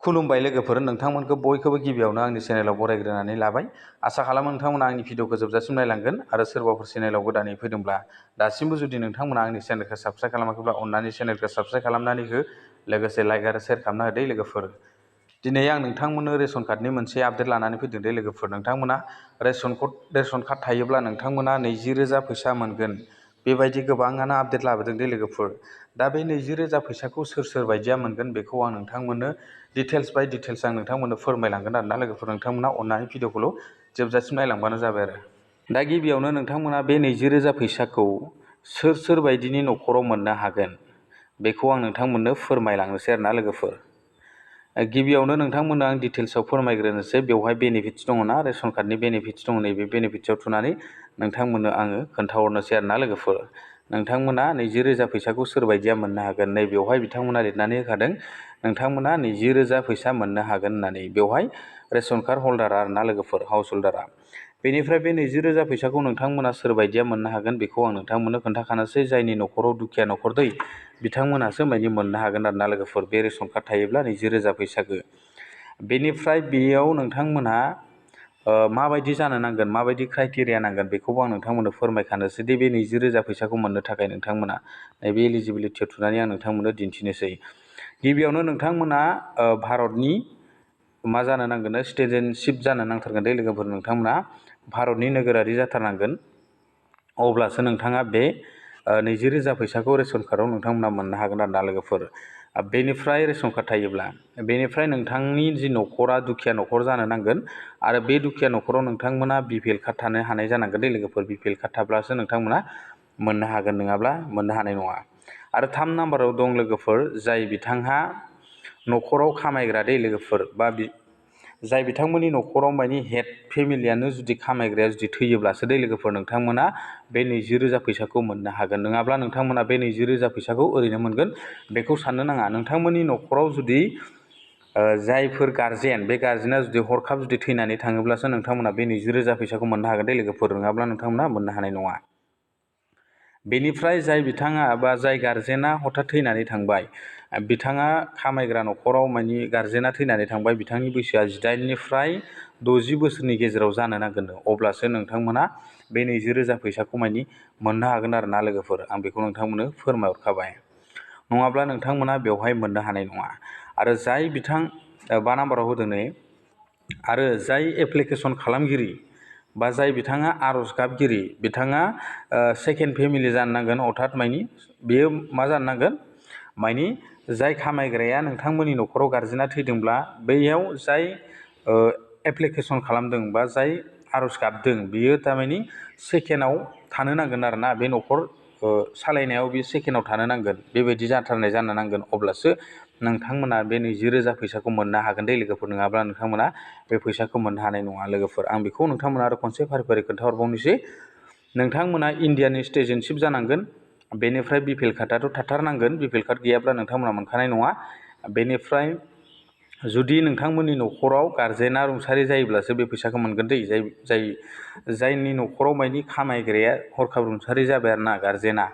खुलुमबाय लोगोफोर, नोंथांमोनखौ बयखौबो गिबियावनो आंनि चेनेलाव बरायग्रोनानै लाबाय। आसा खालामो नोंथांमोना आंनि भिडिअखौ जोबजासिम नायलांगोन आरो सोरबाफोर चेनेलाव गोदानै फैदोंब्ला दासिमबो जुदि नोंथांमोना आंनि चेनेलखौ साबस्क्राइब खालामाखैब्ला अननानै चेनेलखौ साबस्क्राइब खालामनानै हो, लोगोसे लाइक आरो शेयार खालामना होदो लोगोफोर। दिनै आं नोंथांमोननो रेशन कार्डनि मोनसे आपडेट लानानै फैदों दे लोगोफोर। नोंथांमोना रेशन कार्ड थायोब्ला नोंथांमोना 20,000 फैसा मोनगोन, बेबायदि गोबाङानो आपडेट लाबोदों दे लोगोफोर। दा बे 20,000 फैसाखौ सोर बायदिया मोनगोन बेखौ आं नोंथांमोननो डिटेल्स बाय डिटेल्स आं नोंथांमोननो फोरमायलांगोन आरोना लोगोफोर। नोंथांमोना अननानै भिडिअखौल' जोबजासिम नायलांबानो जाबाय आरो। दा गिबियावनो नोंथांमोना बे 20,000 फैसाखौ सोर बायदिनि न'खराव मोननो हागोन बेखौ आं नोंथांमोननो फोरमायलांनोसै आरोना लोगोफोर। गिबियावनो नोंथांमोननो आं डिटेल्सआव फोरमायग्रोनोसै। बेवहाय बेनिफिट्स दङ ना, रेशन कार्डनि बेनिफिट्स दङ, नैबे बेनिफिट्सआव थुनानै नोंथांमोननो आङो खोन्थाहरनोसै आरोना लोगोफोर। नोंथांमोना 20,000 फैसाखौ सोरबायदिया मोननो हागोन, नै बेवहाय बिथांमोना लिरनानै होखादों नोंथांमोना 20,000 फैसा मोननो हागोन होननानै। बेवहाय रेशन कार्ड हल्डारा आरोना लोगोफोर, हाउस हल्डारा। बेनिफ्राय बे 20,000 फैसाखौ नोंथांमोना सोरबायदिया मोननो हागोन बेखौ आं नोंथांमोननो खोन्थाखानोसै। जायनि न'खराव दुखिया न'खर दै बिथांमोनासो माने मोननो हागोन आरोना लोगोफोर, बे रेशन कार्ड थायोब्ला 20,000 फैसाखौ। बेनिफ्राय बेयाव नोंथांमोनहा माबायदि जानो नांगोन, माबायदि क्राइटेरिया नांगोन बेखौबो आं नोंथांमोननो फोरमायखानोसै दि बे 20,000 फैसाखौ मोननो थाखाय नोंथांमोना नैबे एलिजिबिलिटियाव थुनानै आं नोंथांमोननो दिन्थिनोसै। गिबियावनो नोंथांमोना भारतनि मा जानो नांगोन, सिटिजेनशिप जानो नांथारगोन दे लोगोफोर। नोंथांमोना भारतनि नोगोरारि जाथारनांगोन, अब्लासो नोंथाङा बे 20,000 फैसाखौ रेशन कार्डआव नोंथांमोना मोननो हागोन आरोना लोगोफोर। बेनिफ्राय रेशन कार्ड थायोब्ला, बेनिफ्राय नोंथांनि जि न'खरा दुखिया न'खर जानो नांगोन आरो बे दुखिया न'खराव नोंथांमोना BPL कार्ड थानो हानाय जानांगोन दे लोगोफोर। BPL कार्ड थाब्लासो नोंथांमोना मोननो हागोन, नङाब्ला मोननो हानाय नङा। आरो 3 नाम्बाराव दं लोगोफोर, जाय बिथांहा न'खराव खामायग्रा दे लोगोफोर, बा जाय बिथांमोननि न'खराव माने हेड फेमिलियानो जुदि खामायग्राया जुदि थैयोब्लासो दे लोगोफोर नोंथांमोना बे 20,000 फैसाखौ मोननो हागोन। नङाब्ला नोंथांमोना बे 20,000 फैसाखौ ओरैनो मोनगोन बेखौ साननो नाङा। नोंथांमोननि न'खराव जुदि जायफोर गारजेन, बे गारजेना जुदि हरखाब जुदि थैनानै थाङोब्लासो नोंथांमोना बे 20,000 फैसाखौ मोननो हागोन दे लोगोफोर, नङाब्ला नोंथांमोना मोननो हानाय नङा। बेनिफ्राय जाय बिथाङा बा जाय गारजेना हथात थैनानै थांबाय, बिथाङा खामायग्रा न'खराव माने गारजेना थैनानै थांबाय, बिथांनि बैसोआ 18निफ्राय 60 बोसोरनि गेजेराव जानो नांगोन, अब्लासो नोंथांमोना बे 20,000 फैसाखौ माने मोननो हागोन आरोना लोगोफोर। आं बेखौ नोंथांमोननो फोरमायहरखाबाय, नङाब्ला नोंथांमोना बेवहाय मोननो हानाय नङा। आरो जाय 5 नाम्बाराव होदों नै, आरो जाय एप्लिकेसन खालामगिरि बा जाय बिथाङा आर'ज गाबगिरि, बिथाङा सेकेन्ड फेमिलि जानो नांगोन। अर्थात मानि बेयो मा जानो नांगोन, मानि जाय खामायग्राया नोंथांमोननि न'खराव गारजेना थैदोंब्ला बैयाव जाय एप्लिकेसन खालामदों बा जाय आर'ज गाबदों बियो थारमानि सेकेन्डआव थानो नांगोन आरोना, बे न'खर सालायनायाव बे सेकेन्डआव थानो नांगोन, बेबायदि जाथारनाय जानो नांगोन। अब्लासो नोंथांमोना बे 20,000 फैसाखौ मोननो हागोन दे लोगोफोर, नङाब्ला नोंथांमोना बे फैसाखौ मोननो हानाय नङा लोगोफोर। आं बेखौ नोंथांमोना आरो खनसे फारि खोन्थाहरबावनोसै। नोंथांमोना इण्डियानि सिटिजेनशिप जानांगोन, बेनिफ्राय BPL कार्डआथ' थाथारनांगोन, BPL कार्ड गैयाब्ला नोंथांमोना मोनखानाय नङा। बेनिफ्राय जुदि नोंथांमोननि न'खराव गारजेना रुंसारि जायोब्लासो बे फैसाखौ मोनगोन दै। जायनि न'खराव मानि खामायग्राया हरखाब रुंसारि जाबाय आरोना गारजेना,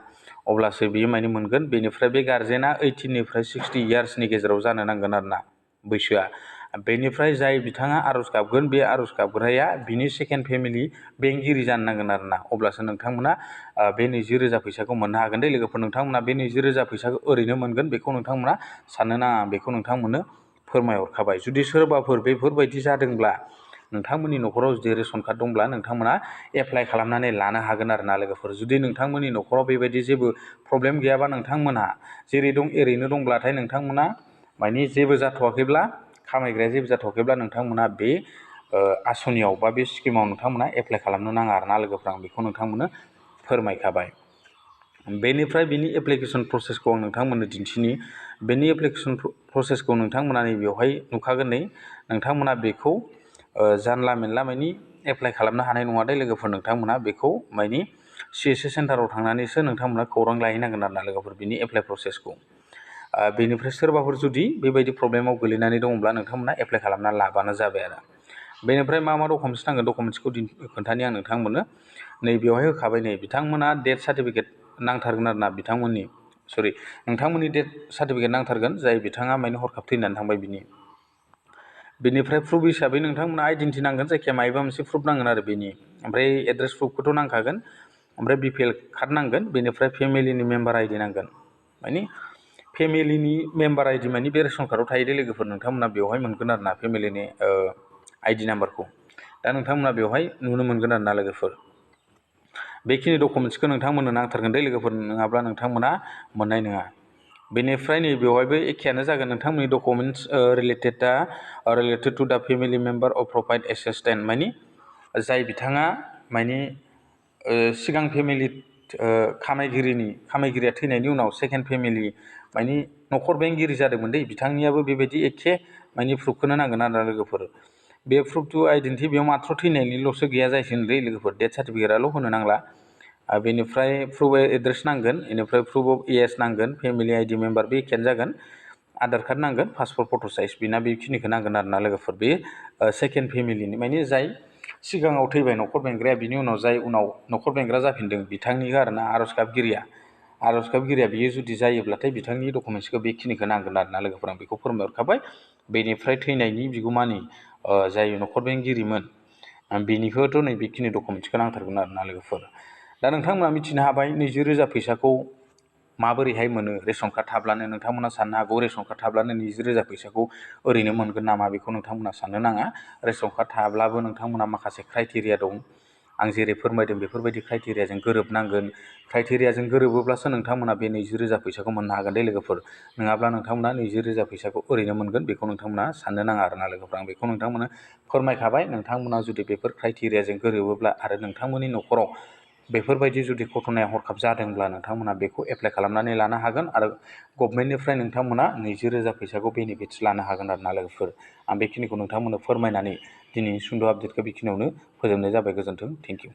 अब्लासो बियो माने मोनगोन। बेनिफ्राय बे गारजेना 18निफ्राय 60 इयार्सनि गेजेराव जानो नांगोन आरोना बैसोआ। बेनिफ्राय जाय बिथाङा आर'ज गाबगोन, बे आर'ज गाबग्राया बिनि सेकेन्ड फेमिलि बेंगिरि जानो नांगोन आरोना, अब्लासो नोंथांमोना बे 20,000 फैसाखौ मोननो हागोन दे लोगोफोर। नोंथांमोना बे 20,000 फैसाखौ ओरैनो मोनगोन बेखौ नोंथांमोना साननो नाङा, बेखौ नोंथांमोननो फोरमायहरखाबाय। जुदि सोरबाफोर बेफोरबायदि जादोंब्ला, नोंथांमोननि न'खराव जुदि रेशन कार्ड दंब्ला नोंथांमोना एप्लाइ खालामनानै लानो हागोन आरोना लोगोफोर। जुदि नोंथांमोननि न'खराव बेबायदि जेबो प्रब्लेम गैयाबा, नोंथांमोनहा जेरै दं एरैनो दंब्लाथाय, नोंथांमोना माने जेबो जाथ'वाखैब्ला, खामायग्राया जेबो जाथ'वाखैब्ला नोंथांमोना बे आसनियाव बा बे स्किमाव नोंथांमोना एप्लाइ खालामनो नाङा आरोना लोगोफोर। आं बेखौ नोंथांमोननो फोरमायखाबाय। बेनिफ्राय बिनि एप्लिकेसन प्रसेसखौ आं नोंथांमोननो दिन्थिनि। बेनि एप्लिकेसन प्रसेसखौ नोंथांमोना नै बेवहाय नुखागोन। नै नोंथांमोना बेखौ जानला मेनला मानि एप्लाइ खालामनो हानाय नङा दे लोगोफोर। नोंथांमोना बेखौ मानि CSC सेन्टाराव थांनानैसो नोंथांमोना खौरां लाहैनांगोन आरोना लोगोफोर, बिनि एप्लाइ प्रसेसखौ। बेनिफ्राय सोरबाफोर जुदि बेबायदि प्रब्लेमाव गोलैनानै दङब्ला नोंथांमोना एप्लाइ खालामना लाबानो जाबाय आरो। बेनिफ्राय मा डकुमेन्ट्स नांगोन, डकुमेन्ट्सखौ खोन्थानि आं नोंथांमोननो। नै बेवहाय होखाबाय, नै बिथांमोना डेथ सार्टिफिकेट नांथारगोन आरोना, नोंथांमोननि डेथ सार्टिफिकेट नांथारगोन, जाय बिथाङा माने हरखाब थैनानै थांबाय बिनि। बेनिफ्राय प्रुफ हिसाबै नोंथांमोना आइडेन्टि नांगोन, जायखिया माबा मोनसे प्रुफ नांगोन आरो बेनि। ओमफ्राय एड्रेस प्रुफखौथ' नांखागोन, ओमफ्राय BPL कार्ड नांगोन, बेनिफ्राय फेमिलिनि मेम्बार आइडि नांगोन। माने फेमिलिनि मेम्बार आइडि माने बे रेशन कार्डआव थायो दे लोगोफोर, नोंथांमोना बेवहाय मोनगोन आरो ना फेमिलिनि आइडि नाम्बारखौ। दा नोंथांमोना बेवहाय नुनो मोनगोन आरो ना लोगोफोर। बेखिनि डकुमेन्ट्सखौ नोंथांमोननो नांथारगोन दे लोगोफोर, नङाब्ला नोंथांमोना मोननाय नङा। बेनिफ्राय नै बेवहायबो एखेयानो जागोन, नोंथांमोननि डकुमेन्ट्स रिलेटेड टु दा family member of provide assistant, माने जाय बिथाङा माने सिगां फेमिलि खामायगिरिया थैनायनि उनाव सेकेन्ड फेमिलि माने न'खर बेंगिरि जादोंमोन दै, बिथांनियाबो बेबायदि एखे माने प्रुफखौनो नांगोन आरो लोगोफोर। बे प्रुफ टु आइडेन्टि बेयाव मात्र थैनायनिल'सो गैया जाहैसिगोन दै लोगोफोर, डेथ सार्टिफिकेटआल' होनो नांला। बेनिफ्राय प्रुफ एड्रेस नांगोन, बेनिफ्राय प्रुफ अफ एज नांगोन, फेमिलि आइडि मेम्बार बे एखेयानो जागोन, आधार कार्ड नांगोन, पासपर्ट फट' साइज, बेना बेखिनिखौ नांगोन आरो ना लोगोफोर। बे सेकेन्ड फेमिलिनि माने जाय सिगाङाव थैबाय न'खर बेंग्राया, बिनि उनाव जाय उनाव न'खर बेंग्रा जाफिनदों बिथांनिखौ आरो ना आर'ज गाबगिरिया बियो जुदि जायोब्लाथाय बिथांनि डकुमेन्ट्सखौ बेखिनिखौ नांगोन आरो ना लोगोफोर। आं बेखौ फोरमायहरखाबाय। बेनिफ्राय थैनायनि बिगुमानि जाय न'खर बेंगिरिमोन बेनिखौथ' नै बेखिनि डकुमेन्ट्सखौ नांथारगोन आरो ना लोगोफोर। दा नोंथांमोना मिथिनो हाबाय 20,000 फैसाखौ माबोरैहाय मोनो रेशन कार्ड थाब्लानो। नोंथांमोना साननो हागौ रेशन कार्ड थाब्लानो 20,000 फैसाखौ ओरैनो मोनगोन नामा, बेखौ नोंथांमोना साननो नाङा। रेशन कार्ड थाब्लाबो नोंथांमोना माखासे क्राइटेरिया दं, आं जेरै फोरमायदों बेफोरबायदि क्राइटेरियाजों गोरोबनांगोन। क्राइटेरियाजों गोरोबोब्लासो नोंथांमोना बे 20,000 फैसाखौ मोननो हागोन दे लोगोफोर, नङाब्ला नोंथांमोना 20,000 फैसाखौ ओरैनो मोनगोन बेखौ नोंथांमोना साननो नाङा आरो ना लोगोफोर। आं बेखौ नोंथांमोननो फोरमायखाबाय। नोंथांमोना जुदि बेफोर क्राइटेरियाजों गोरोबोब्ला आरो नोंथांमोननि न'खराव बेफोरबायदि जुदि घटनाया हरखाब जादोंब्ला नोंथांमोना बेखौ एप्लाइ खालामनानै लानो हागोन आरो गभर्नमेन्टनिफ्राय नोंथांमोना 20,000 फैसाखौ बेनिफिट्स लानो हागोन आरो ना लोगोफोर। आं बेखिनिखौ नोंथांमोननो फोरमायनानै दिनैनि सुंद' आपडेटखौ बेखिनियावनो फोजोबनाय जाबाय। गोजोन्थों, थेंक इउ।